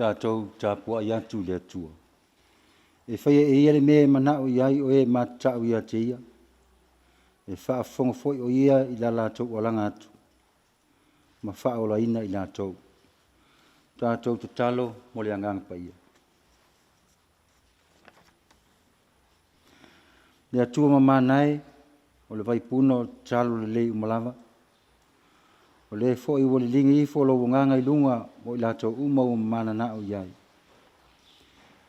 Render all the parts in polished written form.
Tatou tapuai atu i le Atua, e faia e Ia le mea e manao i ai o e matatau ia te Ia, e faafofoga foi o Ia i la latou alaga atu, ma faaolaina i latou. Tatou tatalo mo le Agaga Paia. Le Atua mamana e, o le vaipuna o tatalo lelei uma lava, o lea foi ua liligi ifo lou Agaga i luga o i latou uma ua mananao i ai.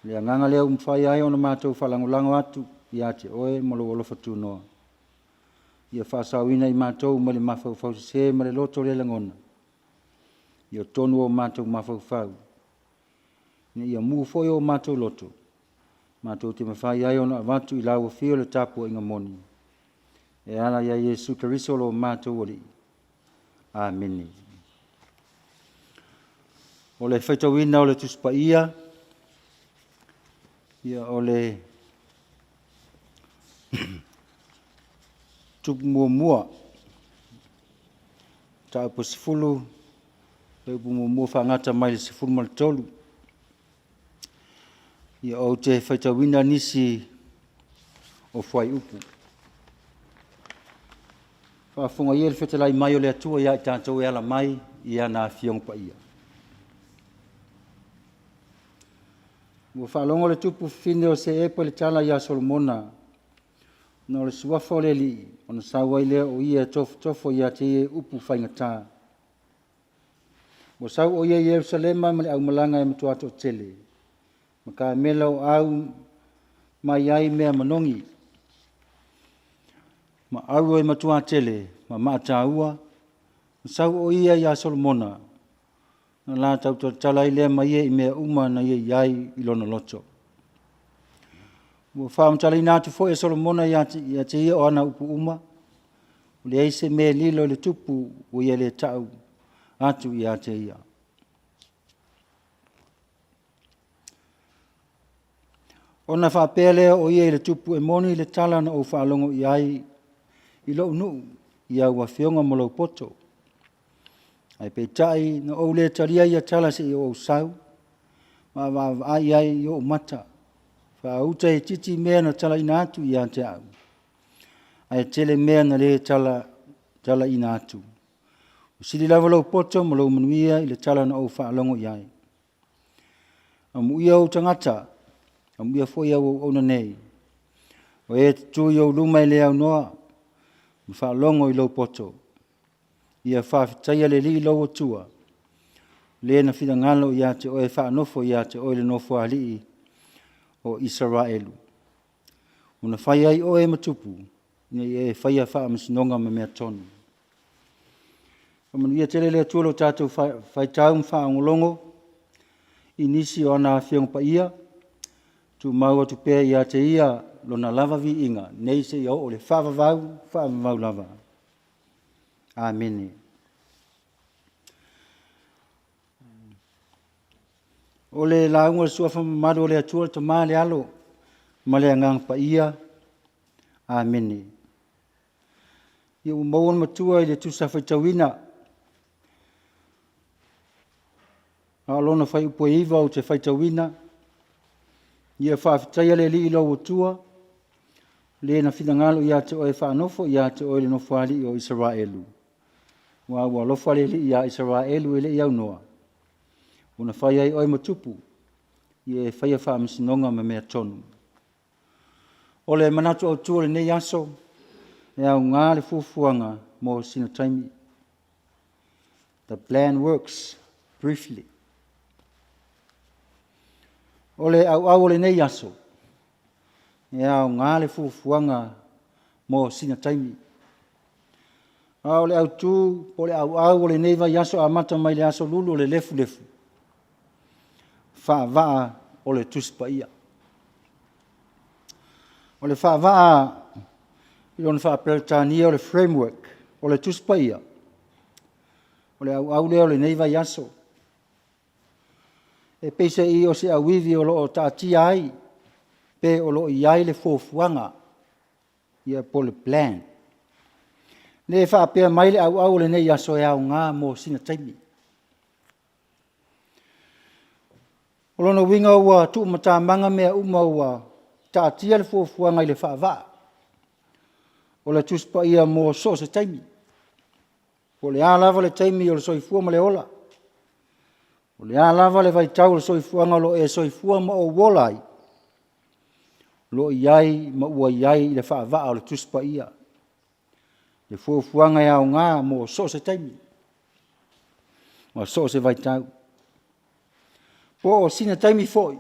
O le agaga lea ua mafai ai ona matou faalagolago atu ia te Oe ma lou alofa tunoa, ia faasaoina i matou mai le mafaufau sese ma le loto le lagona, ia tonu o matou mafaufau, ina ia mu foi o matou loto, matou te mafai ai ona avatu i lau Afio le tapuaiga moni, e ala ia Iesu Keriso lo matou Alii. Amene. O le faitauina o le Tusi Paia, ia o le Tupu Muamua, Mataupu e 10, Fuaiupu 1 faagata mai i le 13. Ia ou te faitauina nisi o fuaiupu. Faafofoga ia i le fetalai mai o le Atua ia i tatou e ala mai i ana Afioga Paia. Ua faalogo le tupu fafine o Seepa i le tala ia Solomona ona o le suafa o le Alii, ona sau ai lea o ia e tofotofo ia te ia i upu faigata. Ua sau o ia i Yerusalema ma le aumalaga e matua toatele, ma kamela o au mai ai mea manogi, ma auro e matua tele ma maa taua, na sau o ia ia Solomona, ona la tautalatala ai lea ma ia i mea uma na ia i ai i lona loto. Ua faamatalaina atu foi e Solomona ia te ia o ana upu uma, ua leai se mea e lilo i le tupu ua ia le tau atu ia te ia. Ona faapea lea o ia i le tupu, “E moni le tala na ou faalogo i ai i lou nuu i au afioga ma lou poto, ae peitai na ou le talia ia tala seia ou sau ma vaavaai i ai i ou mata. Faauta itiiti mea na talaina atu ia te au, ae tele mea na le talaina atu. Ua sili lava lou poto ma lou manuia i le tala na ou faalogo i ai. Amuia ou tagata, amuia foi au auauna nei, o e tutu i ou luma e le aunoa ma faalogo i lou poto. Ia faafetaia le Alii lou Atua, le na finagalo ia te oe e faanofo ia te oe le Nofoalii o Isaraelu. Ua na fai ai oe ma tupu, ina ia e faia faamasinoga ma mea tonu.” Faamanuia tele le Atua i lo tatou faitau ma faalogologo i nisi o ana Afioga Paia, tumau atu pea ia te Ia Lona lava viiga nei seia oo i le faavavau, faavavau lava. Amene. O le lauga a le Suafa Mamalu o le Atua, le Tama le Alo ma le Agaga Paia. Amene. Ia ua maua le matua i le tusa faitauina, a o lona fuaiupu e 9 ou te faitauina, “Ia faafetaia le Alii lou Atua, le na finagalo ia te oe e faanofo ia te oe le Nofoalii o Isaraelu, aua ua alofa le Alii ia Isaraelu e le i aunoa, ua na fai ai oe ma tupu, ia e faia faamasinoga ma mea tonu.” O le manatu autu o lenei aso, e aoga le fuafuaga mo sina taimi. The plan works briefly. O le auau o lenei aso, e aoga le fuafuaga mo sina taimi. A o le autu po o le auau o lenei vaiaso amata mai le Aso Lulu o le Lefulefu, faavaa o le Tusi Paia. O le faavaa i lona faa-Peretania o le framework o le Tusi Paia, o le auau lea o lenei vaiaso. E peiseai o se auivi o lo o taatia ai pe o lo o i ai le fuafuaga po o le plan. E le faapea mai le auau o lenei aso e aoga mo sina taimi. O lona uiga ua tuumatamaga mea uma ua taatia le fuafuaga i le faavaa o le Tusi Paia mo so o se taimi, po o le a lava le taimi o le soifua ma le ola, o le a lava le vaitau o le soifuaga o lo o e soifua ma ou ola ai, o lo o i ai ma ua i ai le faavaa o le Tusi Paia, le fuafuaga e aoga mo so o se taimi ma so o se vaitau. Po o sina taimi foi,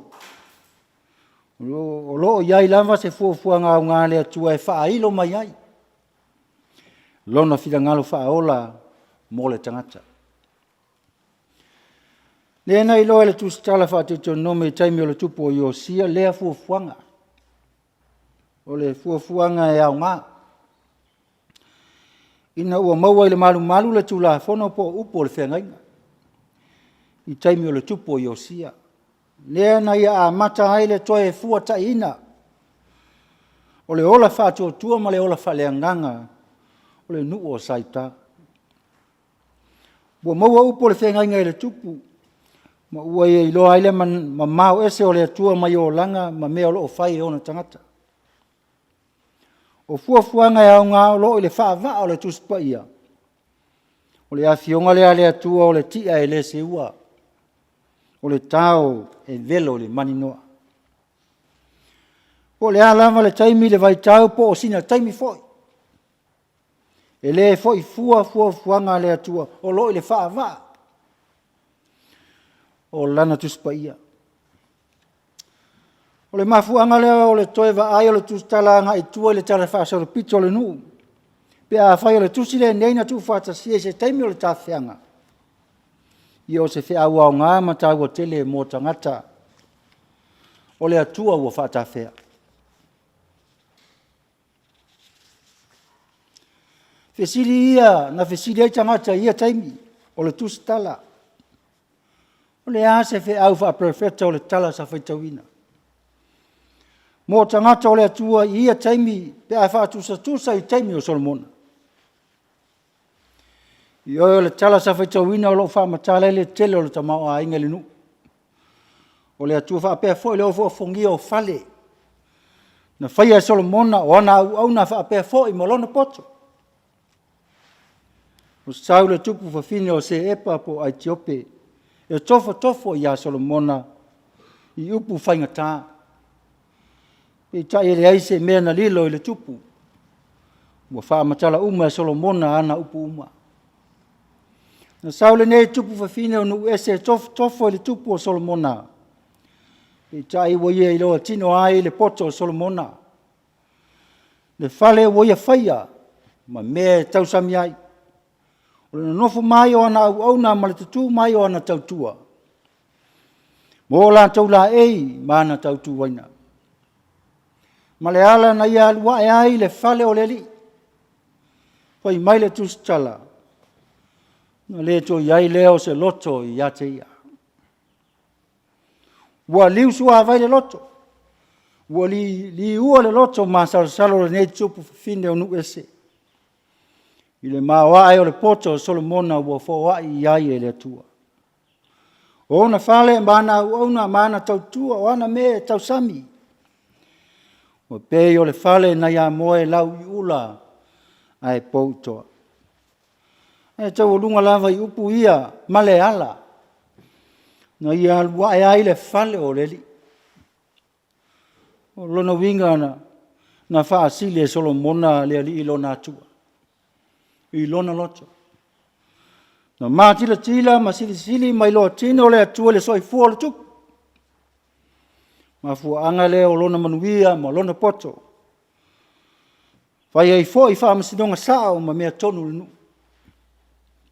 o lo o i ai lava se fuafuaga aoga a le Atua e faailo mai ai Lona finagalo faaola mo le tagata. Lea na iloa e le tusitala faa-Deuteronome i taimi o le tupu o Iosia lea fuafuaga. O le fuafuaga e aoga, ina ua maua i le malumalu le Tulafono po o upu o le feagaiga i taimi o le tupu o Iosia, lea na ia amata ai le toe fuataiina o le ola faatuatua ma le ola faaleagaga o le nuu o Sa Iuta. Ua maua upu o le feagaiga i le tupu, ma ua ia iloa ai le mamao ese o le Atua mai olaga ma mea o lo o fai e ona tagata. O fuafuaga e aoga o lo o i le faavaa o le Tusi Paia, o le afioga lea a le Atua o le ti'a e le seua, o le tao e velo i le maninoa. Po o le a lava le taimi, le vaitau po o sina taimi foi, e le foi fua fuafuaga a le Atua o lo o i le faavaa o Lana Tusi Paia. O le mafuaaga lea o le toe vaai o le tusitala agai i tua i le talafaasolopito o le nuu, pe afai o le tusi lenei na tuufaatasia i se taimi o le tafeaga, ia o se feau aoga ma taua tele mo tagata o le Atua ua faatafea. Fesili ia na fesili ai tagata i ia taimi o le tusitala, o le a se feau faaperofeta o le tala sa faitauina? Mo tagata o le Atua i ia taimi pe a faatusatusa i taimi o Solomona. Ioe, o le tala sa faitauina o lo o faamatala ai le tele o le tamaoaiga i le nuu o le Atua faapea foi le ofoofogia o fale na faia e Solomona, o ana auauna faapea foi ma lona poto. Ua sau le tupu fafine o Sepa po o Aitiope e tofotofo ia Solomona i upu faigata, peitai e leai se mea na lilo i le tupu, ua faamatala uma e Solomona ana upu uma. Na sau lenei tupu fafine o nuu ese e tofotofo i le tupu o Solomona, peitai ua ia iloa tino ai le poto o Solomona, le fale ua ia faia ma mea e tausami ai. O le nonofo mai o ana auauna ma le tutu mai o ana tautua, ma o latou laei ma ana tautuaina, ma le ala na ia alu ae ai i le fale o le Alii. Fai mai le tusitala, ona le toe i ai lea o se loto ia te ia. Ua liusuavai le loto, ua liua le loto masalosalo o lenei tupu fafine o nuu ese, i le maoae o le poto o Solomona ua foai i ai e le Atua. O ona fale ma ana auauna ma ana tautua, o ana mea e tausami, ua pei o le fale nai Amoa e lau i ula ae pou i toa. Ae taualuga lava i upu ia ma le ala na ia alu ae ai le fale o le Alii. O lona uiga na, na faasili e Solomona le Alii lona Atua i lona loto. Na matilatila ma silisili ma iloa tino le Atua i le soifua o le tupu. Mafuaaga lea o lona manuia ma lona poto. Fai ai foi faamasinoga sao ma mea tonu i le nuu.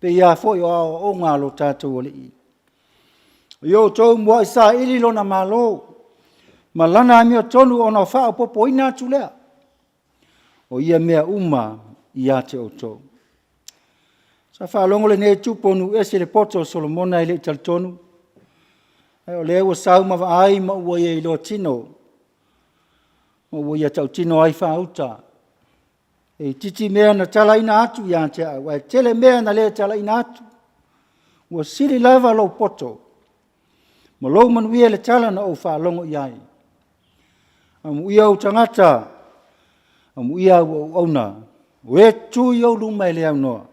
Pei lava foi o aoaoga a lo tatou Alii. Ia outou muai saili lona Malo ma lana amiotonu ona faaopoopoina atu lea o ia mea uma ia te outou. Sa faalogo lenei tupu o nuu ese i le poto o Solomona e le i talitonu, ae o lea ua sau ma vaai ma ua ia iloa tino ma ua ia tautino ai faauta. E itiiti mea na talaina atu ia te au, ae tele mea na le talaina atu. Ua sili lava lou poto. Ma lou manuia i le tala na ou faalogo i ai. Amuia ou tagata, amuia au auauna, o e tutu i ou luma e le aunoa,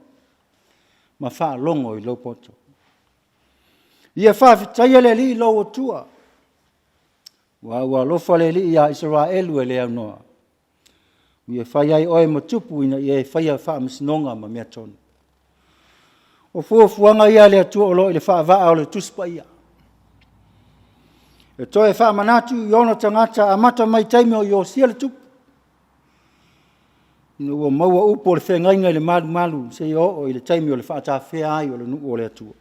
ma faalogo i lou poto. Ia faafetaia le Alii lou Atua, aua ua alofa le Alii ia Isaraelu e le aunoa. Ua ia fai ai oe ma tupu ina ia e faia faamasinoga ma mea tonu. O fuafuaga ia a le Atua o lo o i le faavaa o le Tusi Paia. E toe faamanatu i ona tagata amata mai taimi o Iosia le tupu, ina ua maua upu o le feagaiga i le malumalu seia oo i le taimi o le faatafea ai o le nuu o le Atua.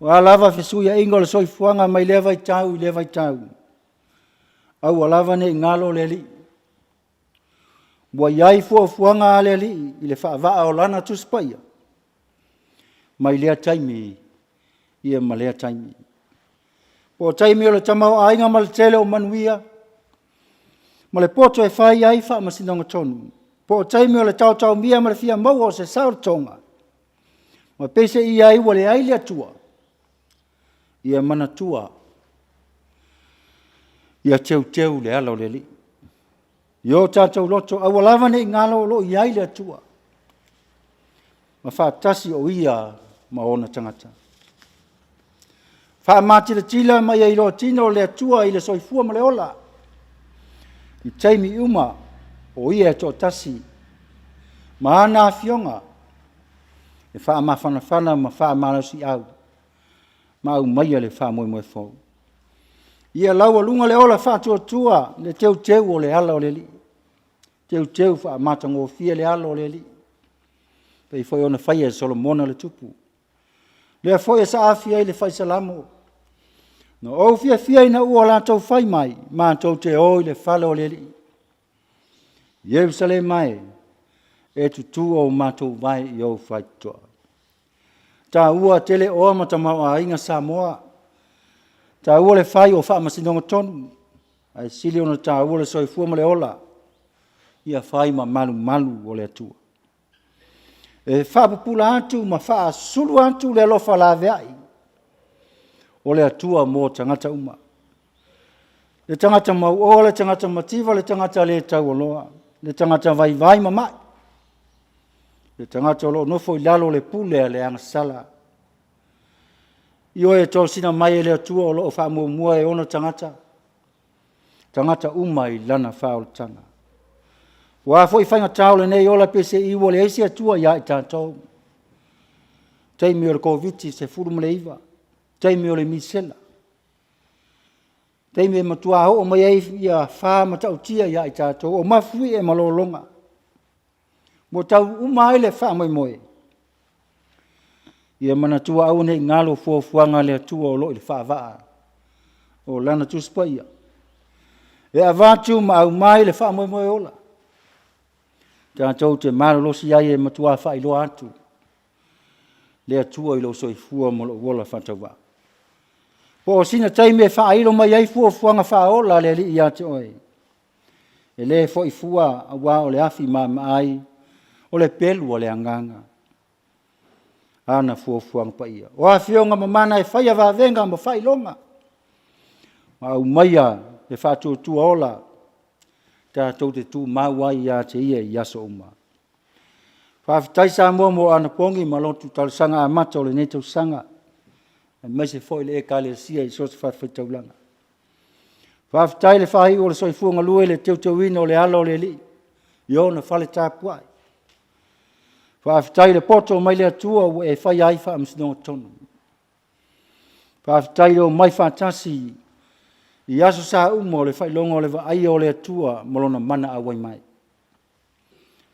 O a lava fesuiaiga o le soifuaga mai lea vaitau i lea vaitau, aua lava ne i galo le Alii. Ua i ai fuafuaga a le Alii i le faavaa o lana Tusi Paia mai lea taimi ia ma lea taimi. Po o taimi o le tamaoaiga ma le tele o manuia, ma le poto e fai ai faamasinoga tonu, po o taimi o le taotaomia ma le fia maua o se saolotoga, ma peiseai ai ua leai le Atua, ia manatua, ia teuteu le ala o le Alii. I o tatou loto, aua lava ne i galo o lo o i ai le Atua, ma faatasi o Ia ma ona tagata. Faamatilatila ma ia iloa tino o le Atua i le soifua ma le ola, i taimi uma o Ia e toatasi ma ana afioga e faamafanafana ma faamalosiau ma aumaia le faamoemoe fou. Ia laualuga le ola faatuatua le teuteu o le ala o le Alii, teuteu faamatagofie le alo o le Alii, pei foi ona faia e Solomona le tupu. Lea foi e saafi ai le fai Salamo, na ou fiafia ina ua latou fai mai, matou te o i le fale o le Alii. Ierusalema e, e tutū o matou vae i ou faitotoa. Taua tele oa ma tamaoaiga Samoa. Taua le fai o faamasinoga tonu, ae sili ona taua le soifua ma le ola, ia fai ma malumalu o le Atua. E faapupula atu ma faasulu atu le alofa laveai o le Atua mo tagata uma. Le tagata mauoa, le tagata mativa, le tagata le taualoa, le tagata vaivai ma mai, le tagata o lo o nofo i lalo o le pule a le agasala. Ioe e tosina mai e le Atua o lo o faamuamua e ona tagata, tagata uma i lana faaolataga. Ua a foi faigata o lenei ola peiseai ua leai se Atua ia i tatou. Taimi o le Koviti-19, taimi o le misela, taimi e matua oo mai ai ia fa matautia ia i tatou, o mafuie ma lologa. Ua tau uma ai le faamoemoe. Ia manatua aua ne i galo fuafuaga a le Atua o lo o i le faavaa o Lana Tusi Paia. E avatu ma aumai le faamoemoe ola. Tatou te malolosi ai e matua faailoa atu le Atua i lou soifua ma lou ola faatauvaa. Po o sina taimi e faailo mai ai fuafuaga faaola a le Alii ia te oe. E le foi fua aua o le afi maamaai o le pelu a le agaga. Ana fuafuaga paia. O afioga mamana e faia vavega ma faailoga ma aumaia le faatuatua ola tatou te tumau ai ia te ia i aso uma. Faafetai Samoa mo anapogi ma lotu talosaga amata o lenei tausaga, aemaise foi le Ekalesia i so o se fatafaitaulaga. Faafetai le faaiu o le soifua galue i le teuteuina o le alo o le Alii i ona fale tapuai. Faafetai le poto mai le Atua ua e faia ai faamasinoga tonu. Faafetai le omai faatasi i aso sa uma o le faailoga o le vaaia o le Atua ma lona mana auai mai.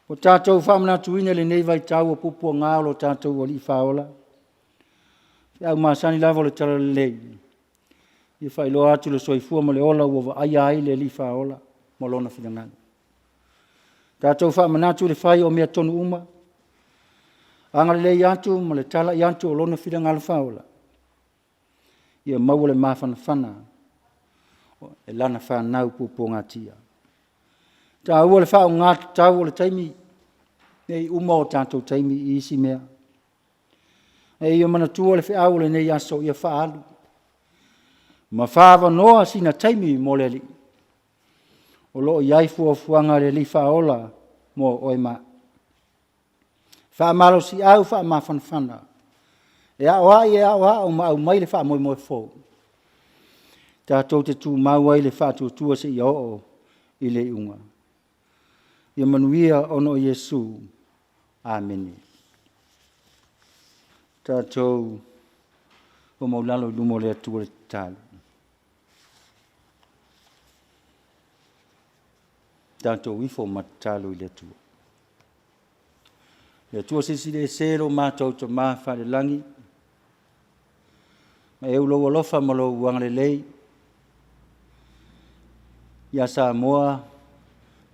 Ua tatou faamanatuina i lenei vaitau o puapuaga o lo tatou Alii Faaola, feau masani lava o le Talalelei, ia faailoa atu le soifua ma le ola ua vaaia ai le Alii Faaola ma lona finagalo. Tatou faamanatu i le fai o mea tonu uma, agalelei atu ma le talai atu o lona finagalo faaola, ia maua le mafanafana e lana fanau puapuagatia. Taua le faaaoga tatau o le taimi, ne i uma o tatou taimi i isi mea. A ia manatua le feau o lenei aso ia faaalu. Ma faaavanoa sina taimi mo le Alii. O lo o i ai fuafuaga a le Alii Faaola mo oe ma au. Faamalosiau faamafanafana, e aoai e aoao ma aumai le faamoemoe fou, tatou te tumau ai i le faatuatua seia oo i le iuga. Ia manuia ona o Iesu. Amene. Tatou o maulalo i luma o le Atua i le tatalo. Tatou ifo ma tatalo i le Atua. Le Atua Silisili Ese lo matou Tama Faalelagi, ma e ou lou alofa ma lou agalelei ia Samoa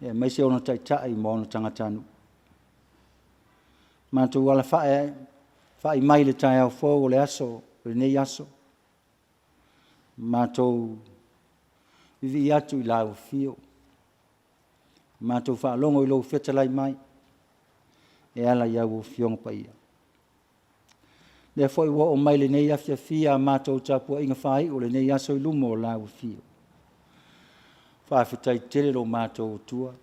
aemaise ona taitai ma ona tagatanuu. Matou alafai mai i le taeao fou o le aso, o lenei aso, matou vivii atu i lau Afio, matou faalogo i lou fetalai mai e ala i au Afioga Paia. O lea foi ua oo mai lenei afiafi a matou tapuaiga faaiu o lenei aso i luma o lau Afio. Faafetai tele lo matou Atua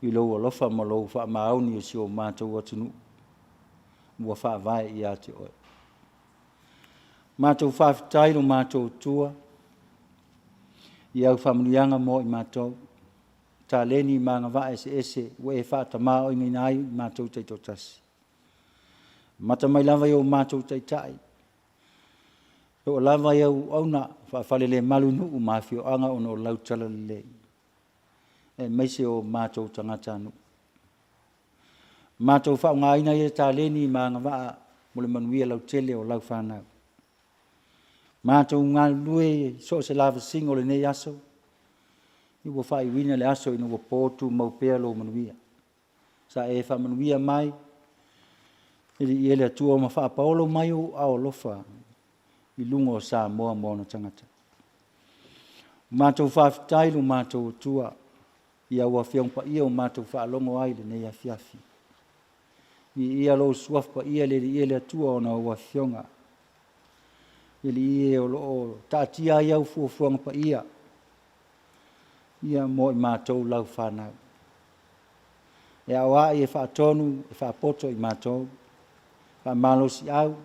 i lou alofa ma lou faamaoni i si o matou atunuu ua faavae ia te oe. Matou faafetai lo matou Atua i au faamanuiaga mo i matou, taleni ma agavaa eseese ua e faatamaoaigaina ai i matou taitoatasi. Amata mai lava i o matou taitai, e oo lava i au auauna faafalelemalu i nuu ma afioaga ona o lau Talalelei, aemaise o matou tagatanuu. Matou faaaogaina ia taleni ma agavaa mo le manuia lautele o lau fanau. Matou galulue i so o se lavasiga o lenei aso, ua faaiuina le aso ina ua po, tumau pea lou manuia. Sa e faamanuia mai le Alii e le Atua ma faapaolo mai ou aao alofa i luga o Samoa ma ona tagata. Matou faafetai i lo matou Atua i au Afioga Paia ua matou faalogo ai i lenei afiafi. Viia lou Suafa Paia le Alii e le Atua ona o au Afioga. Le Alii e o lo o taatia ai au fuafuaga paia ia mo i matou lau fanau. E aoai, e faatonu, e faapoto i matou, faamalosiau,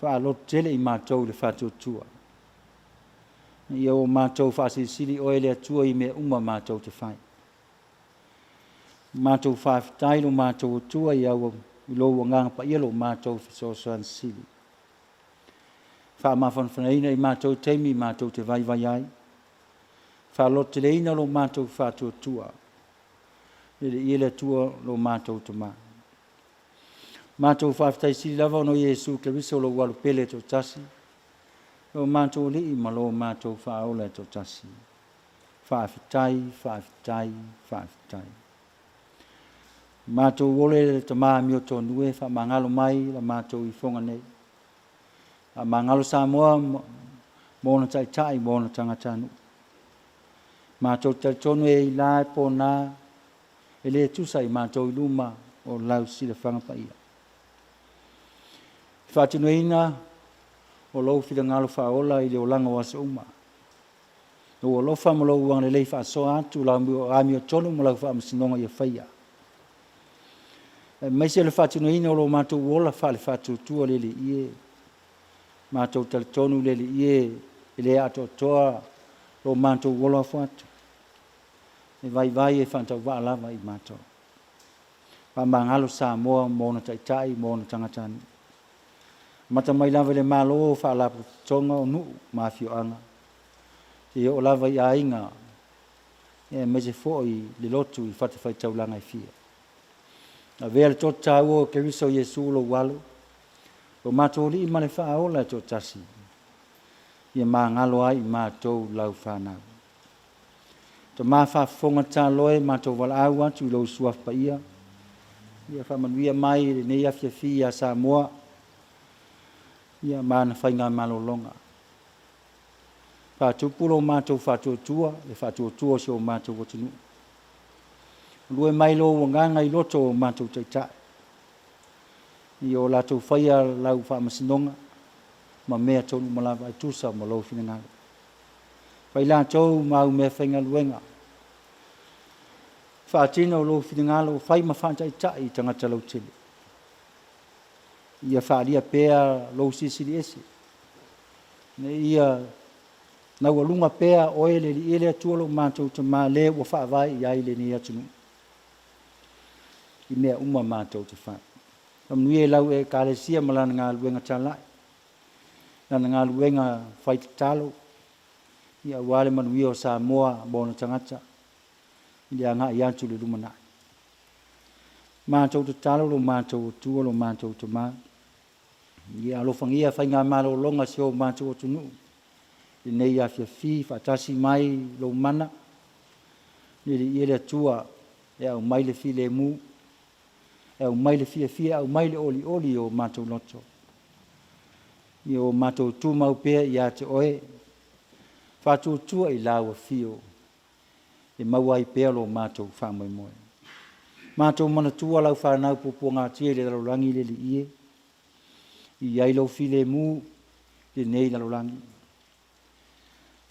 faalototele i matou i le faatuatua. Ina ia o matou faasilisili oe le Atua i mea uma matou te fai. Matou faafetai i lo matou Atua i lou Agaga Paia lo matou fesoasoani sili. Faamafanafanaina i matou taimi matou te vaivai ai, faalototeleina lo matou faatuatua, Alii e le Atua lo matou Tama. Matou faafetai sili lava ona o Iesu Keriso lou Alo pele e toatasi, lo matou Alii ma lo matou Faaola e toatasi. Faafetai, faafetai, faafetai. Matou ole le Tama amiotonu e, faamagalo mai la matou ifoga nei. Faamagalo Samoa ma ona taitai ma ona tagatanuu. Matou te talitonu e i la e pona, e le tusa i matou i luma o lau silafaga paia. Faatinoina o lou finagalo faaola i le olaga o aso uma. Lou alofa ma lou agalelei faasoa atu lau amiotonu ma lau faamasinoga ia faia. Aemaise o le faatinoina o lo matou ola faale-faatuatua le Alii e. Matou talitonu le Alii e, e le atoatoa lo matou ola afo atu. E vaivai e faatauvaa lava i matou. Faamagalo Samoa ma ona taitai ma ona tagatanuu. Amata mai lava i le Malo, Faalapotopotoga o nuu ma afioaga, seia oo lava i aiga aemaise foi le lotu i fatafaitaulaga e fia. Avea le toto taua o Keriso Iesu lou Alo, lo matou Alii ma le Faaola e toatasi, ia magalo ai i matou lau fanau. Tama faafofoga tatalo e, matou valaau atu i lou Suafa Paia, ia faamanuia mai i lenei afiafi ia Samoa, ia ma ana faigamalologa. Faatupu lo matou faatuatua, le faatuatua o si o matou atunuu. Galue mai lou Agaga i loto o matou taitai, ia o latou faia lau faamasinoga. ma mea tonu uma lava e tusa ma lou finagalo. Fai latou ma au meafaigaluega, faatino lou finagalo, fai ma faataitai i tagata lautele. Ia faaalia pea lou Silisili Ese, ina ia laualuga pea oe le Alii e le Atua lo matou Tama, le ua faavae i ai lenei atunuu i mea uma matou te fai. Faamanuia i lau Ekalesia ma lana galuega talai, lana galuega fai tatalo, ia aua le manuia o Samoa ma ona tagata i le agai atu i le lumanai. Matou tatalo lo matou Atua lo matou Tama, ia alofagia faiga malologa a si o matou atunuu i lenei afiafi, faatasi mai lou mana, le Alii e le Atua, e aumai le filemu, e aumai le fiafia, e aumai le olioli i o matou loto, ia o matou tumau pea ia te Oe, faatuatua i lau afio e maua ai pea lo matou faamoemoe. Matou manatua lau fanau puapuagatia i le lalolagi le Alii e, i ai lou filemu i lenei lalolagi.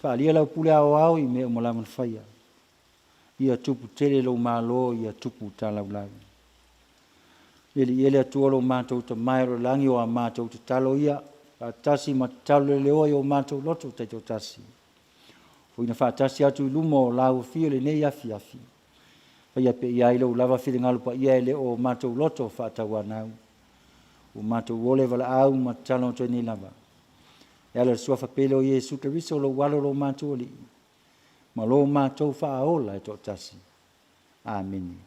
Faaalia lau pule aoao i mea uma lava na faia, ia tupu tele lou malo, ia tupu talaulau. Le Alii e le Atua lo matou Tama i le lagi, o a matou tatalo ia, faatasi ma tatalo leleoa i o matou loto taitoatasi, ua faatasi atu i luma o lau Afio i lenei afiafi, faia pea i ai lou lava finagalo paia e le o matou loto faatauanau. Ua matou ola e valaau ma tatalo atu ai nei lava, e ala i le suafa pele o Iesu Keriso o lou Alo lo matou Alii, ma lo matou Faaola e toatasi. Amene.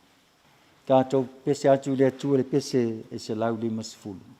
Tatou pese atu i le Atua i le pese e 150.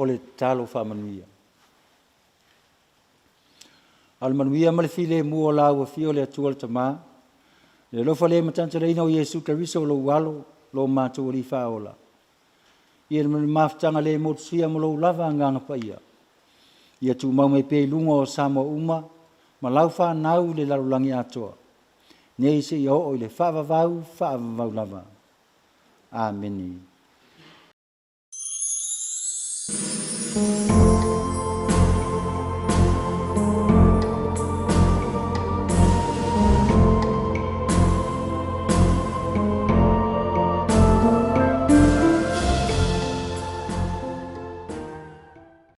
O le tatalo faamanuia. A o le manuia ma le filemu o lau Afio o le Atua le Tama, le alofa le matagitalaina o Iesu Keriso o lou Alo, lo matou Alii Faaola, ia ma le mafutaga le motusia ma lou lava Agaga Paia, ia tumau mai pea i luga o Samoa uma ma lau fanau i le lalolagi atoa, nei seia oo i le faavavau, faavavau lava. Amene.